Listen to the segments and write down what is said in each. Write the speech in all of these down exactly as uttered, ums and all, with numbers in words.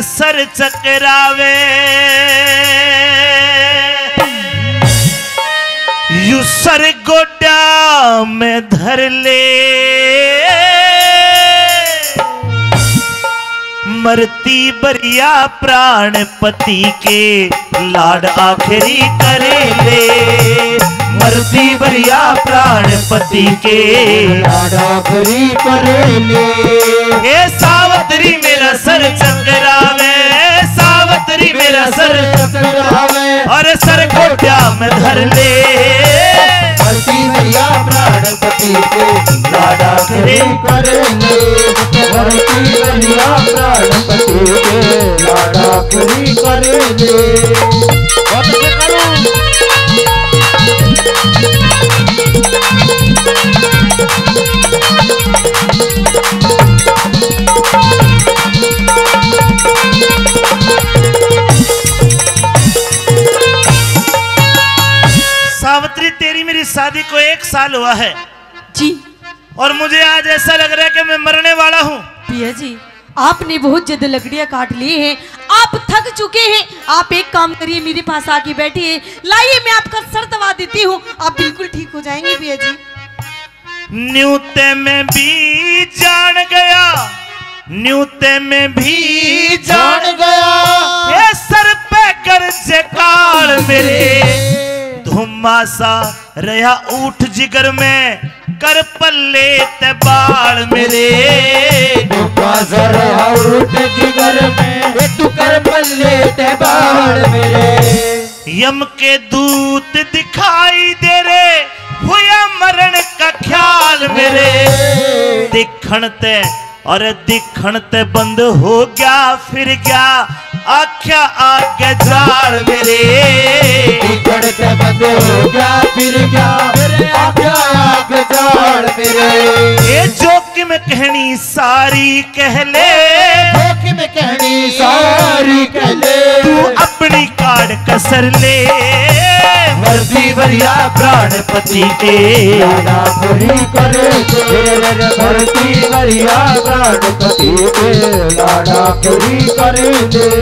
सर चकरावे, you sir गोड्या में धर ले। मरती बरिया प्राण पति के, लाड आखिरी कर ले। मरती बरिया प्राण पति के, लाड आखिरी कर ले। ए सावतरी मेरा सर चकरावे, सावतरी मेरा सर चकरावे। और सर गोड्या में धर ले। मरती बरिया प्राण पति के, लाड आखिरी कर ले। मरती बरिया प्राण पति के, लाड आखिरी कर ले। बहुत अच्छा करूं। सावित्री, तेरी मेरी शादी को एक साल हुआ है जी। और मुझे आज ऐसा लग रहा है कि मैं मरने वाला हूँ। पिया जी, आपने बहुत ज्यादा लकड़ियां काट ली हैं, आप थक चुके हैं। आप एक काम करिए, मेरे पास आके बैठिए, लाइए, मैं आपका सर दबा देती हूँ, आप बिल्कुल ठीक हो जाएंगे पिया जी। न्यू ते मैं भी जान गया, न्यू ते मैं भी जान गया। ये सर पे गरजे काल मेरे, धुम्मा सा रहा ऊठ जिगर में, कर पल्ले ते बाल मेरे। धुम्मा सा रहा ऊठ जिगर में, ए तू कर पल्ले ते बाल मेरे। यम के दूत दिखाई दे रे, हुआ मरण का ख्याल मेरे। दिखण ते, अरे दिखण ते बंद हो गया, फिर गया आख्या आगे जाल मेरे। दिखण ते बंद हो गया, फिर गया आख्या आगे जाल मेरे। ये जोखिम कहनी सारी कह ले, जोखिम कहनी सारी कह ले। तू अपनी काड़ कसर ले। मरती बरिया प्राण पति के, लाड आखिरी कर ले। मरती बरिया प्राण पति के, लाड आखिरी कर ले।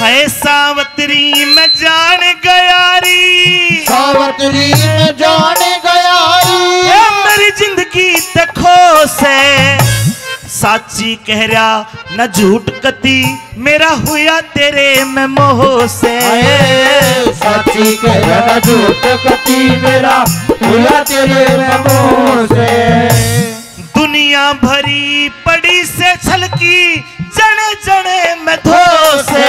हाय सावतरी मैं जान गया री, सावतरी मैं जान गया री। ए मेरी जिंदगी ते खो से, साची कह रहा ना झूठ कती, मेरा हुआ तेरे में मोह से। हाय, साची कह रहा ना झूठ कती, मेरा हुआ तेरे में मोह से। दुनिया भरी पड़ी से छलकी, जने जने में धो से।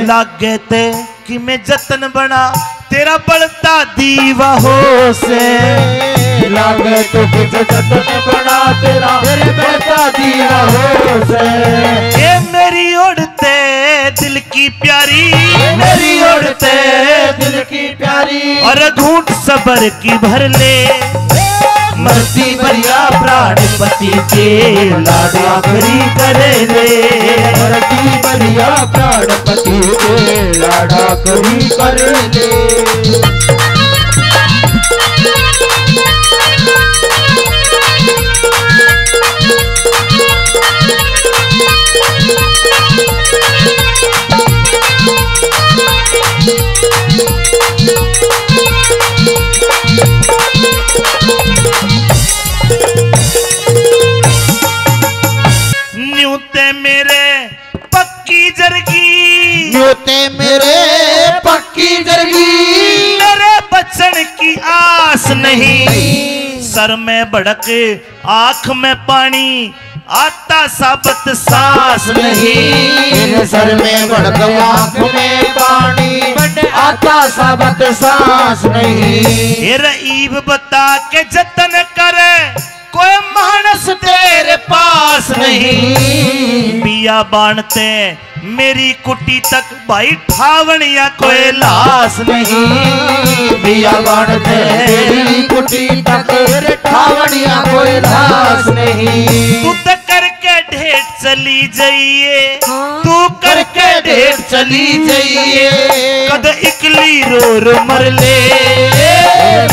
लागे ते कि मैं जतन बना, तेरा बलता दीवा हो से। लागे तो कुछ जतन बना, तेरा तेरे बलता दीवा हो से। ए मेरी ओढ़ते दिल की प्यारी, ए मेरी ओढ़ते दिल की प्यारी। और घूंट सबर की भर ले। मरती बरिया प्राण पति के, लाड आखिरी कर ले। मरती बरिया प्राण पति के, लाड आखिरी कर ले। न्यू ते मेरे पक्की जरगी, न्यू ते मेरे पक्की जरगी। मेरे बचन की आस नहीं, सर में भड़क आँख में पानी, आता साबत सांस नहीं। मेरे सर में भड़क आँख में पानी, आता साबत सांस नहीं। ए रे ईब बता के जतन करे, कोई मानस तेरे पास नहीं। बियाबान ते मेरी कुटी तक भाई ठावण या कोई लाश नहीं। या बाण थे मेरी कुटी तक, ठावड़िया कोई लाश नहीं। तू तो करके ढेर चली जाइए, हाँ। तू करके ढेर चली जाइए, कद इकली रो रो मर ले।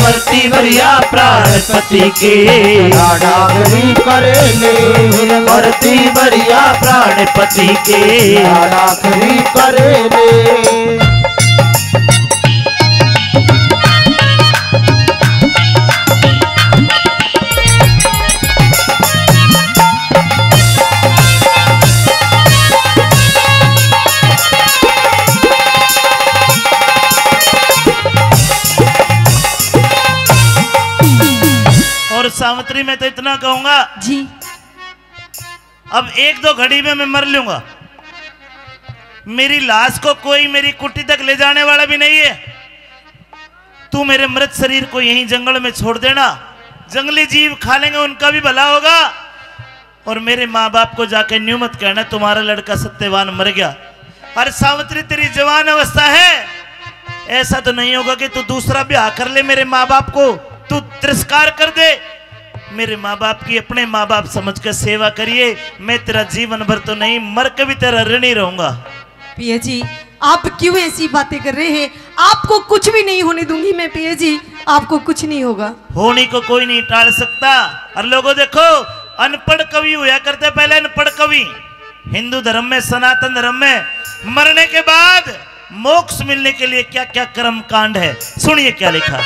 मरती बढ़िया प्राण पति के, लाडा आखिरी करे ले। मरती बढ़िया प्राण पति के, लाडा आखिरी करे ले। और सावित्री, मैं तो इतना कहूंगा जी, अब एक दो घड़ी में मैं मर लूंगा। मेरी लाश को कोई मेरी कुटी तक ले जाने वाला भी नहीं है। तू मेरे मृत शरीर को यहीं जंगल में छोड़ देना, जंगली जीव खा लेंगे, उनका भी भला होगा। और मेरे माँ बाप को जाके न्यू मत कहना तुम्हारा लड़का सत्यवान मर गया। अरे सावित्री, तेरी जवान अवस्था है, ऐसा तो नहीं होगा कि तू दूसरा ब्याह कर ले, मेरे माँ बाप को तू तिरस्कार कर दे। मेरे माँ बाप की, अपने माँ बाप समझ कर सेवा करिए। मैं तेरा जीवन भर तो नहीं, मर के भी तेरा ऋणी रहूंगा। पिया जी, आप क्यों ऐसी बातें कर रहे हैं? आपको कुछ भी नहीं होने दूंगी मैं पिया जी, आपको कुछ नहीं होगा। होनी को कोई नहीं टाल सकता। और लोगों देखो, अनपढ़ कवि हुआ करते पहले, अनपढ़ कवि। हिंदू धर्म में, सनातन धर्म में मरने के बाद मोक्ष मिलने के लिए क्या क्या कर्म कांड है, सुनिए क्या लिखा।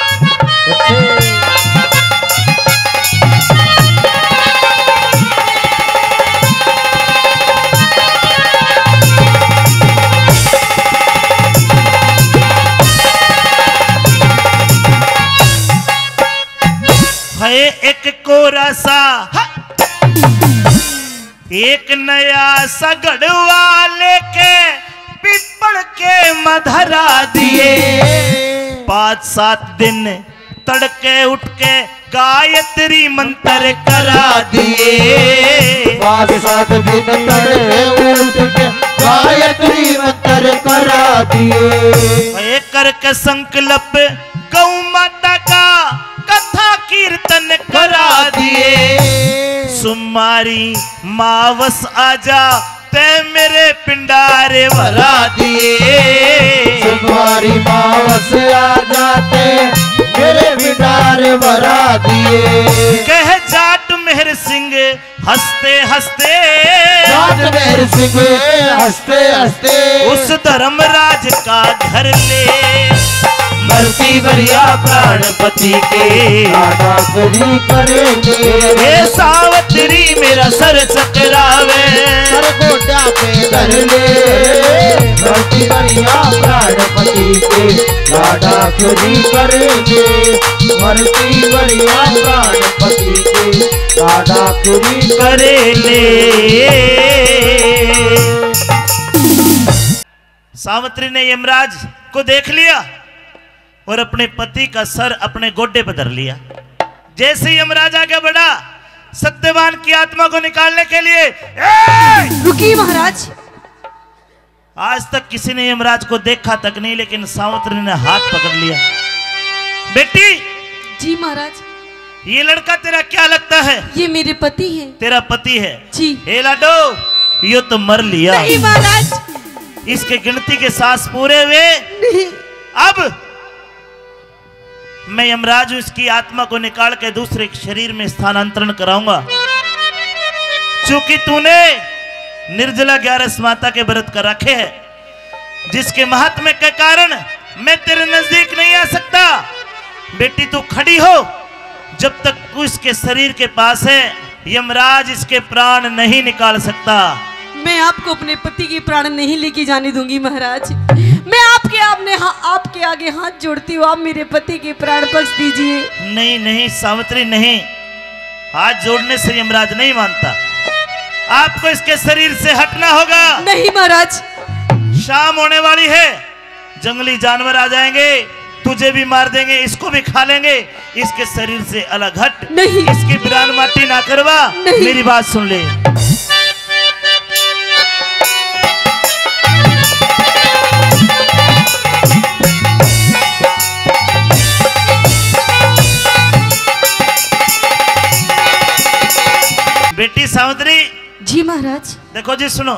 है एक कोरा सा, एक नया सा घड़वा लेके पीपल के मधरा दिए। पाँच सात दिन तड़के उठ के गायत्री मंत्र करा दिए। पाँच सात दिन तड़के उठ के गायत्री मंत्र करा दिए। ये करके संकल्प गौ माता का कथा कीर्तन करा दिए। सुमारी मावस आजा ते मेरे पिंडारे भरा दिए। सुमारी मावस आजा ते मेरे पिंडारे भरा दिए। कह जाट मेहर सिंह हंसते हंसते, जाट मेहर सिंह हंसते हंसते उस धर्मराज का घर ले। मरती बढ़िया प्राणपति के, लाडा आखिरी करेंगे। हे सावित्री मेरा सर चकरावे, सर गोड्या पे धर ले। मरती बढ़िया प्राणपति के, लाडा आखिरी करेंगे। मरती बढ़िया प्राणपति के, लाडा आखिरी करे ले। सावित्री ने यमराज को देख लिया और अपने पति का सर अपने गोडे पर धर लिया। जैसे ही यमराज आगे बढ़ा सत्यवान की आत्मा को निकालने के लिए, ए! रुकिए महाराज। आज तक किसी ने यमराज को देखा तक नहीं, लेकिन सावित्री ने हाथ पकड़ लिया। बेटी! जी महाराज। ये लड़का तेरा क्या लगता है? ये मेरे पति है। तेरा पति है? जी। ए लाडो, यो तो मर लिया। नहीं महाराज। इसके गिनती के सांस पूरे हुए। नहीं। अब मैं यमराज हूं, इसकी आत्मा को निकाल के दूसरे शरीर में स्थानांतरण कराऊंगा। चूंकि तूने निर्जला ग्यारस माता के व्रत कर रखे हैं, जिसके महात्म्य के कारण मैं तेरे नजदीक नहीं आ सकता। बेटी, तू खड़ी हो, जब तक तू इसके शरीर के पास है, यमराज इसके प्राण नहीं निकाल सकता। मैं आपको अपने पति के प्राण नहीं लेके जाने दूंगी महाराज। मैं आपके, आपने हा-, आपके आगे हाथ जोड़ती हूँ, आप मेरे पति के प्राण बख्श दीजिए। नहीं, नहीं सावित्री, नहीं, हाथ जोड़ने से यमराज नहीं मानता। आपको इसके शरीर से हटना होगा। नहीं महाराज। शाम होने वाली है, जंगली जानवर आ जाएंगे, तुझे भी मार देंगे, इसको भी खा लेंगे। इसके शरीर से अलग हट। नहीं। इसकी बिरान माटी ना करवा। नहीं। मेरी बात सुन ले। देखो जी, सुनो,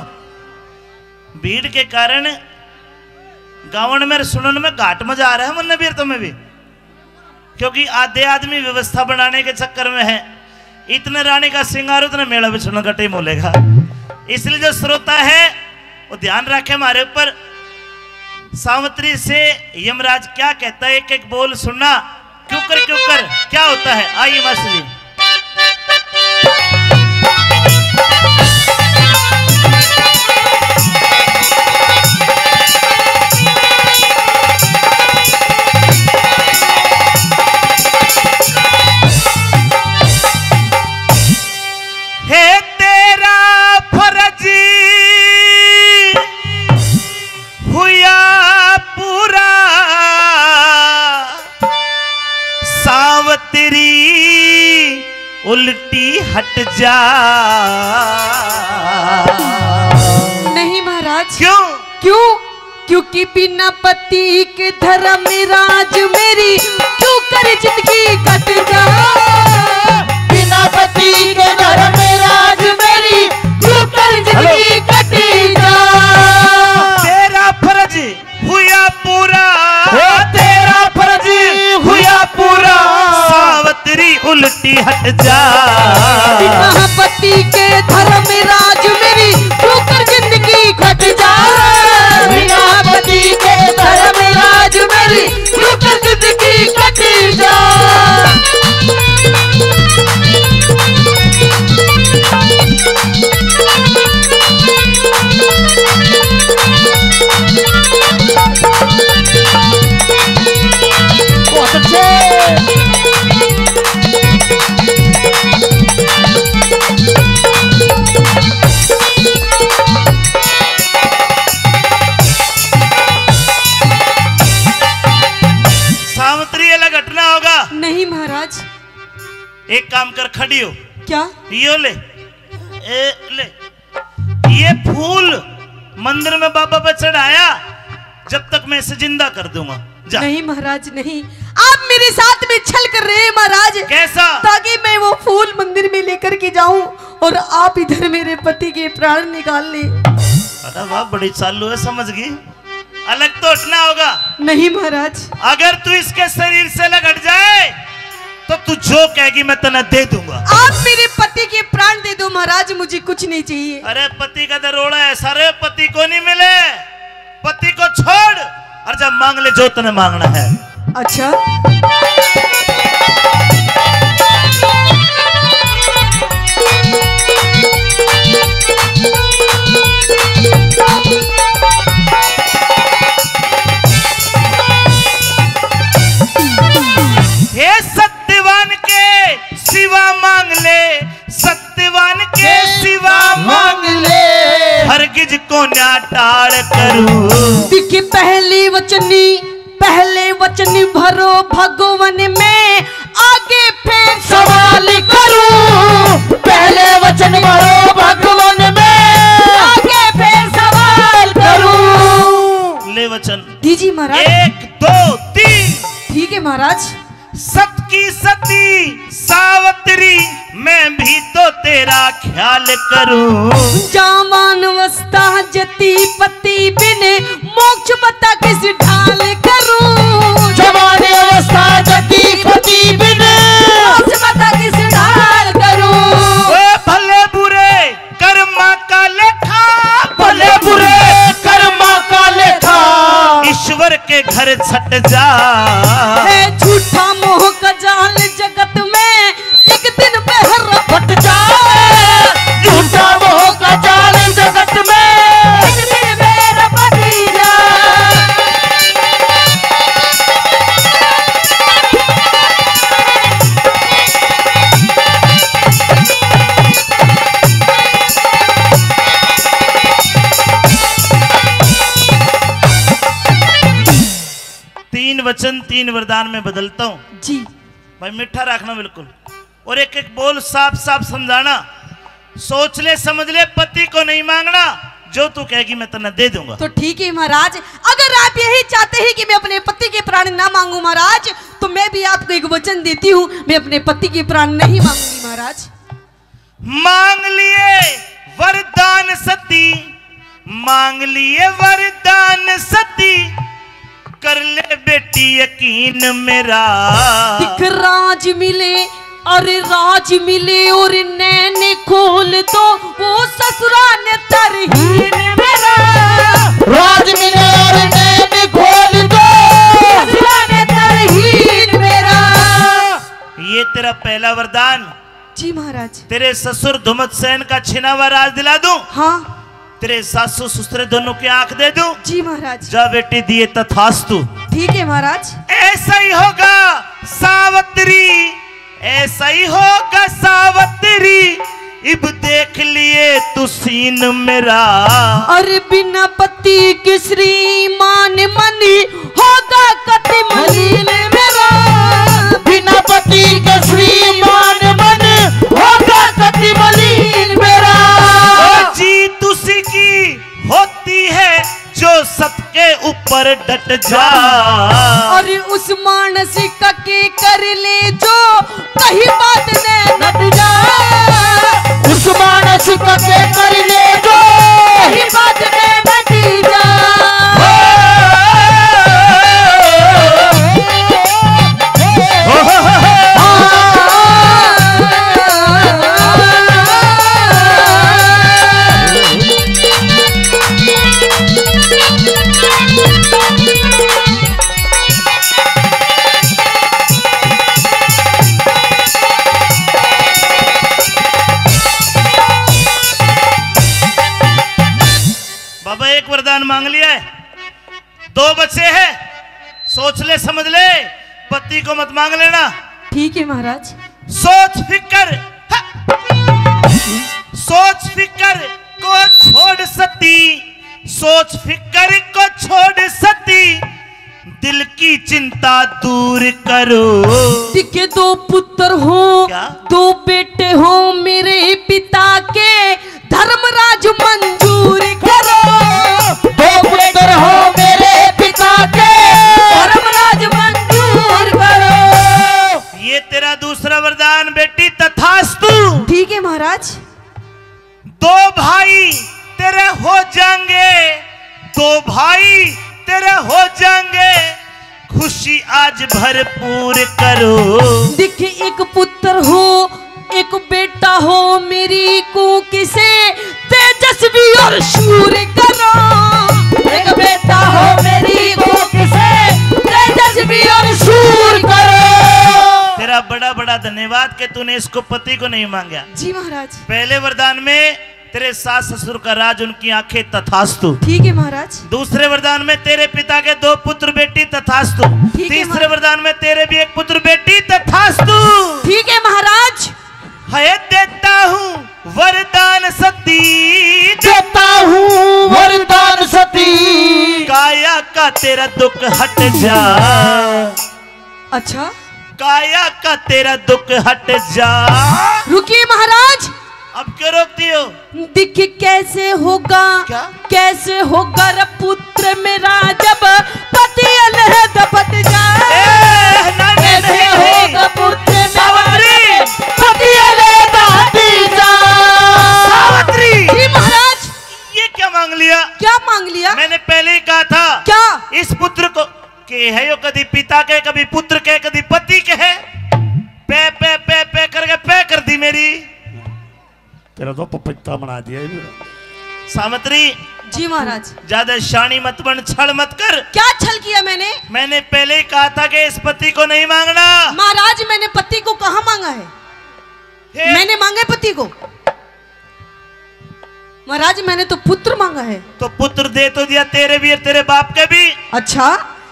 भीड़ के कारण गावण में, सुनन में घाट मजा आ रहा है मन्ने भी, तुम्हें भी, क्योंकि आधे आदमी व्यवस्था बनाने के चक्कर में है। इतने रानी का श्रृंगार, उतने मेला भी सुनन का टाइम हो लेगा। इसलिए जो श्रोता है, वो ध्यान रखे हमारे ऊपर। सावित्री से यमराज क्या कहता है, एक एक बोल सुनना। क्यों कर, क्यों कर, क्या होता है? आइए मास्टर जी। हे तेरा फर्ज हुआ पूरा, सावतरी उल्टी हट जा। नहीं महाराज। क्यों? क्यों? क्योंकि बिना पति के धर्मराज मेरी क्यों कर जिंदगी कट जा। बिना पति के धर्मराज मेरी क्यों कर जिंदगी कट जा। तेरा फर्ज हुआ पूरा, ओ तेरा फर्ज हुआ पूरा, सावतरी उल्टी हट जा। बिना पति के धर्मराज मेरी क्यों कर जिंदगी कट जा। बिना पति के धर्मराज मेरी क्यों कर जिंदगी कट जा। बहुत अच्छे। सावित्री, ये घटना होगा। नहीं महाराज। एक काम कर, खड़ी हो। क्या? यो ले, ए, ले। ये फूल मंदिर में बाबा पे चढ़ाया, जब तक मैं इसे जिंदा कर दूंगा। जा। नहीं महाराज, नहीं, आप मेरे साथ में छल कर रहे हैं महाराज। कैसा? ताकि मैं वो फूल मंदिर में लेकर के जाऊं और आप इधर मेरे पति के प्राण निकाल ले। अरे वाह, बड़ी चालू है, समझ गई। अलग तो हटना होगा। नहीं महाराज। अगर तू इसके शरीर से अलग हट जाए तो तू जो कहेगी मैं तन्ने दे दूंगा। आप मेरे पति के प्राण दे दो महाराज, मुझे कुछ नहीं चाहिए। अरे पति का तो रोला है सारे, पति को नहीं मिले, पति को छोड़ और जब मांग ले जो तन्ने मांगना है। अच्छा। हे सत्यवान के सिवा मांग ले, सत्यवान के सिवा मांग ले, हरगिज को ना टाल करूं। दिखी पहली वचनी, पहले वचन भरो भगवान में, आगे फिर सवाल करूं। पहले वचन भरो भगवान में, आगे फिर सवाल करूं। ले वचन। दीजिए महाराज। एक, दो, तीन। ठीक है महाराज। सत की सती सावतरी, मैं भी तो तेरा ख्याल करूं। जवान अवस्था जती पति बिन, मोक्ष बता किस ढाल करूं। जवान अवस्था जती पति बिन, मोक्ष बता किस ढाल करूं। ओ भले बुरे कर्मा का लेखा, भले बुरे कर्मा का लेखा, ईश्वर के घर छट जा। है झूठा मोह का जाल जगत में, एक दिन बेहरा फट जा। झूठा मोह का जाल जगत में, एक दिन बेहरा फट जा। तीन वचन तीन वरदान में बदलता हूँ जी। भाई मीठा रखना बिल्कुल, और एक एक बोल साफ साफ समझाना। सोच ले समझ ले, पति को नहीं मांगना, जो तू कहेगी मैं तन्ने दे दूंगा। तो ठीक है महाराज, अगर आप यही चाहते हैं कि मैं अपने पति के प्राण ना मांगू महाराज, तो मैं भी आपको एक वचन देती हूँ, मैं अपने पति के प्राण नहीं मांगूंगी महाराज। मांग लिए वरदान सती मांग लिए, वरदान सती, कर ले बेटी यकीन मेरा। दिख राज मिले और राज मिले और नैन खोल दो, वो ससुरा ने तरहीन मेरा। राज मिले और नैन खोल दो, ससुरा ने तरहीन मेरा। ये तेरा पहला वरदान। जी महाराज। तेरे ससुर धुमत सेन का छिना हुआ राज दिला दूं? हाँ। तेरे सासू ससुरे दोनों की आंख दे दूं? जी महाराज। जा बेटी, दिए तथास्तु। ठीक है महाराज। ऐसा ही होगा सावित्री, ऐसा ही होगा सावित्री, इब देख लिए तू सीन मेरा। और बिना पति के श्रीमान मन होगा कति मलिन मेरा। बिना पति के श्रीमान मन होगा कति मलिन मेरा। ओ जीत उसी की होती है जो सबके ऊपर डट जा। और उस मानस का के कर ले जो कहीं बात ने नट जा। उस मानस का के कर ले जो कहीं बात ने नट जा। बाबा, एक वरदान मांग लिया है, दो बचे हैं, सोच ले, समझ ले, पति को मत मांग लेना। ठीक है महाराज। सोच फिकर, ह-, सोच फिकर को छोड़ सती, सोच फिकर को छोड़ सती, दिल की चिंता दूर करो। दिखे दो पुत्र हो, क्या? दो बेटे हो मेरे पिता के, धर्मराज मंजूर करो। दो पुत्र हो मेरे पिता के, धर्मराज मंजूर करो। ये तेरा दूसरा वरदान बेटी, तथास्तु। ठीक है महाराज। दो भाई तेरे हो जाएंगे, दो भाई तेरे हो जाएंगे, खुशी आज भरपूर करो। दिख एक पुत्र हो, एक बेटा हो मेरी कूक से, तेजस्वी और शूर करो। एक बेटा हो मेरी कूक से, तेजस्वी और शूर करो। तेरा बड़ा बड़ा धन्यवाद कि तूने इसको पति को नहीं मांगा। जी महाराज। पहले वरदान में तेरे सास ससुर का राज, उनकी आंखें, तथास्तु। ठीक है महाराज। दूसरे वरदान में तेरे पिता के दो पुत्र बेटी, तथास्तु। ठीक है तीसरे महाराज। वरदान में तेरे भी एक पुत्र बेटी, तथास्तु। ठीक है महाराज। है देता हूँ वरदान सती, देता हूँ वरदान सती। काया का तेरा दुख हट जा। अच्छा। काया का तेरा दुख हट जा। रुकिए महाराज। अब क्यों रोकती हो? दिख कैसे होगा, क्या? कैसे होगा रे पुत्र मेरा जब पति अलहद भट जाए? ए, नहीं, नहीं, कैसे नहीं, नहीं। होगा पुत्र मेरा सावित्री। जब पति अलहद हट जाए? सावित्री। जी महाराज। ये क्या मांग लिया? क्या मांग लिया? मैंने पहले ही कहा था। क्या? इस पुत्र को के है यो, कभी पिता के, कभी पुत्र के, कभी पति के है। पे, पे, पे, पे करके पे कर दी मेरी। तेरा तो पपीता बना दिया ये। सावित्री। जी महाराज। ज्यादा शानी मत बन, छल मत कर। क्या छल किया मैंने? मैंने पहले ही कहा था कि इस पति को नहीं मांगना। महाराज, मैंने पति को कहाँ मांगा है? हे। मैंने मांगा है पति को? महाराज, मैंने तो पुत्र मांगा है। तो पुत्र दे तो दिया, तेरे भी और तेरे बाप के भी। अच्छा,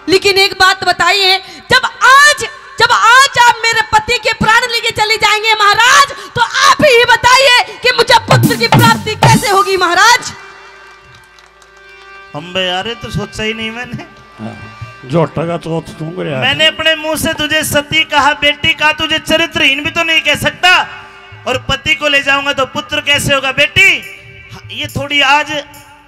लेकिन एक बात बताइए, जब आज, जब आज आप मेरे पति के प्राण लेके चले जाएंगे महाराज, तो आप ही बताइए कि मुझे पुत्र की प्राप्ति कैसे होगी महाराज? अम्बे यार, ये तो सोचा ही नहीं मैंने। हाँ, झोटा का चौथ सूंघ रहा है। मैंने अपने मुंह से तुझे सती कहा, बेटी का तुझे चरित्रहीन भी तो नहीं कह सकता। और पति को ले जाऊंगा तो पुत्र कैसे होगा बेटी? ये थोड़ी आज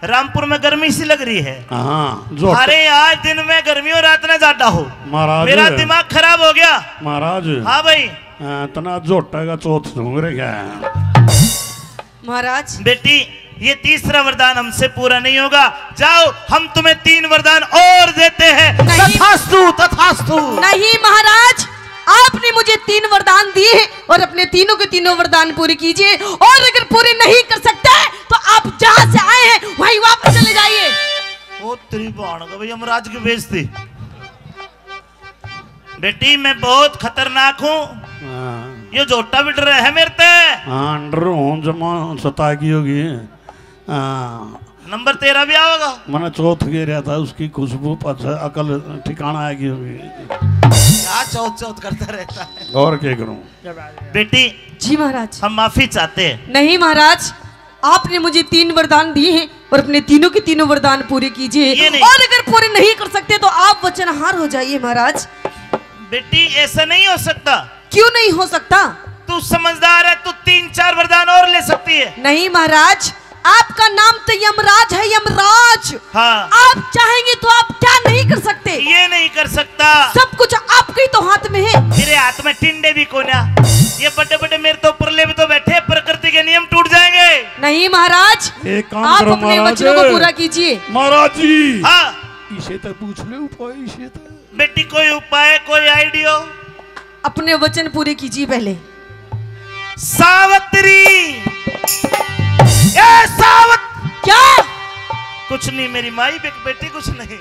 रामपुर में गर्मी सी लग रही है। हाँ, झोटा। अरे आज दिन में गर्मी हो, रात में जाडा हो। महाराज। मेरा दिमाग खराब हो गया। महाराज। हाँ भाई। हाँ, इतना झोटा का चौथ सूंघ रहा है। महाराज। बेटी, ये तीसरा वरदान हमसे पूरा नहीं होगा। जाओ, हम तुम्हें तीन वरदान और देते हैं। नहीं। तथास्तु, तथास्तु। नहीं महाराज, आपने मुझे तीन वरदान दिए हैं और अपने तीनों के तीनों वरदान पूरे कीजिए, और अगर पूरे नहीं कर सकते तो आप जहां से आए हैं वहीं वापस चले जाइए। ओ तेरी बाण का भाई, यमराज की बेइज्जती। बेटी, मैं बहुत खतरनाक हूँ। हाँ। ये झोटा भी डर है मेरे ते। हाँ, डर हूँ जमा सता की होगी। हाँ। नंबर तेरा भी आओगा। मैंने चौथ गिरा था, उसकी खुशबू पाछे अकल ठिकाना आ गई होगी। क्या चौथ चौथ करता रहता है? और क्या करूं? बेटी, जी महाराज। हम माफी चाहते हैं। नहीं महाराज, आपने मुझे तीन वरदान दिए हैं और अपने तीनों के तीनों वरदान पूरे कीजिए, ये नहीं। और अगर पूरे नहीं कर सकते तो आप वचनहार हो जाइए महाराज। बेटी, ऐसा नहीं हो सकता। क्यों नहीं हो सकता? तू समझदार है, तू तीन चार वरदान और ले सकती है। नहीं महाराज, आपका नाम तो यमराज है, यमराज। हाँ। आप चाहेंगे तो आप क्या नहीं कर सकते? ये नहीं कर सकता। सब कुछ आपके ही तो हाथ में है। मेरे हाथ में टिंडे भी कोन्या। ये बड़े बड़े मेरे तो ऊपर ले भी तो बैठे, प्रकृति के नियम टूट जाएंगे। नहीं महाराज, एक काम आप करो अपने महाराज। वचनों को पूरा कीजिए। महाराज जी। हाँ। इसे तो पूछ ले उपाय, इसे तो। बेटी, कोई उपाय, कोई आइडिया? अपने वचन पूरे कीजिए पहले। सावित्री, ए सावत-, क्या? कुछ नहीं मेरी माई, बे-, बेटी, कुछ नहीं।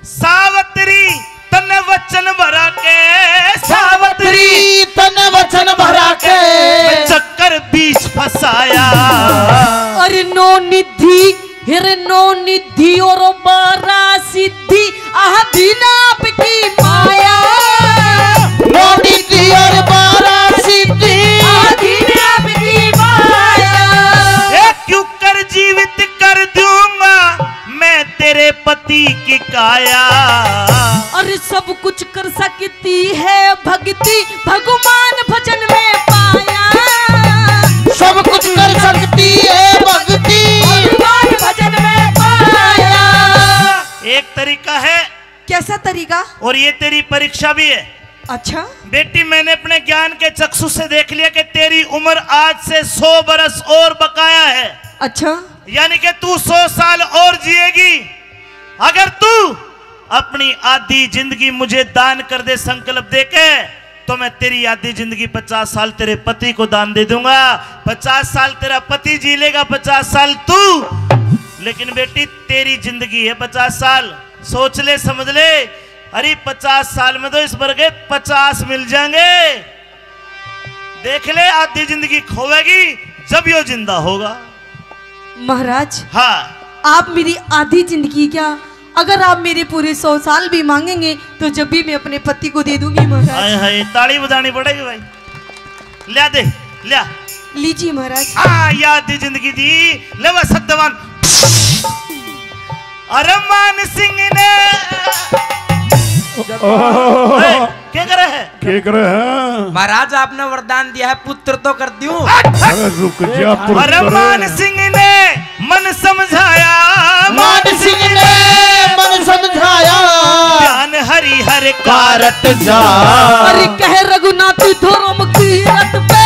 सावित्री, तन्ने वचन भरा के, सावित्री, तन्ने वचन भरा के। मैं चक्कर बीच फंसाया। अरे नौ निधि, अरे नौ निधि और बारह सिद्धि, आधी नाप की माया। नौ निधि और बारह सिद्धि, आधी नाप की माया। ए, क्यों कर जीवित कर दूंगा मैं तेरे पति की काया। अरे सब कुछ कर सकती है भक्ति, भगवान भजन में पाया। सब कुछ कर सकती है भक्ति, भगवान भजन में पाया। एक तरीका है। कैसा तरीका? और ये तेरी परीक्षा भी है। अच्छा। बेटी, मैंने अपने ज्ञान के चक्षु से देख लिया कि तेरी उम्र आज से सौ बरस और बकाया है। अच्छा। यानी कि तू सौ साल और जिएगी। अगर तू अपनी आधी जिंदगी मुझे दान कर दे, संकल्प देके, तो मैं तेरी आधी जिंदगी पचास साल तेरे पति को दान दे दूंगा। पचास साल तेरा पति जी लेगा, पचास साल तू। लेकिन बेटी, तेरी जिंदगी है पचास साल, सोच ले, समझ ले। अरे, पचास साल में तो इस भर के पचास मिल जाएंगे। देख ले, आधी जिंदगी खोवेगी जब यो जिंदा होगा। महाराज, हाँ। आप मेरी आधी जिंदगी क्या, अगर आप मेरे पूरे सौ साल भी मांगेंगे तो जब भी मैं अपने पति को दे दूंगी महाराज। हाय हाय, ताली बजानी पड़ेगी भाई। ल्या दे, ल्या। लीजिए महाराज। आ, या आधी जिंदगी दी, ले वा सत्यवान। अरे मान सिंह ने। ओह। ए, क्या करे है? के करे है? महाराज, आपने वरदान दिया है, पुत्र तो कर दूं। अरे रुक जा, पुत्र। अरे मान सिंह ने मन समझाया, मान सिंह ने मन समझाया। ज्ञान हरि हर कारट जा। अरे कह रघुनाथ धर्म की रट पे,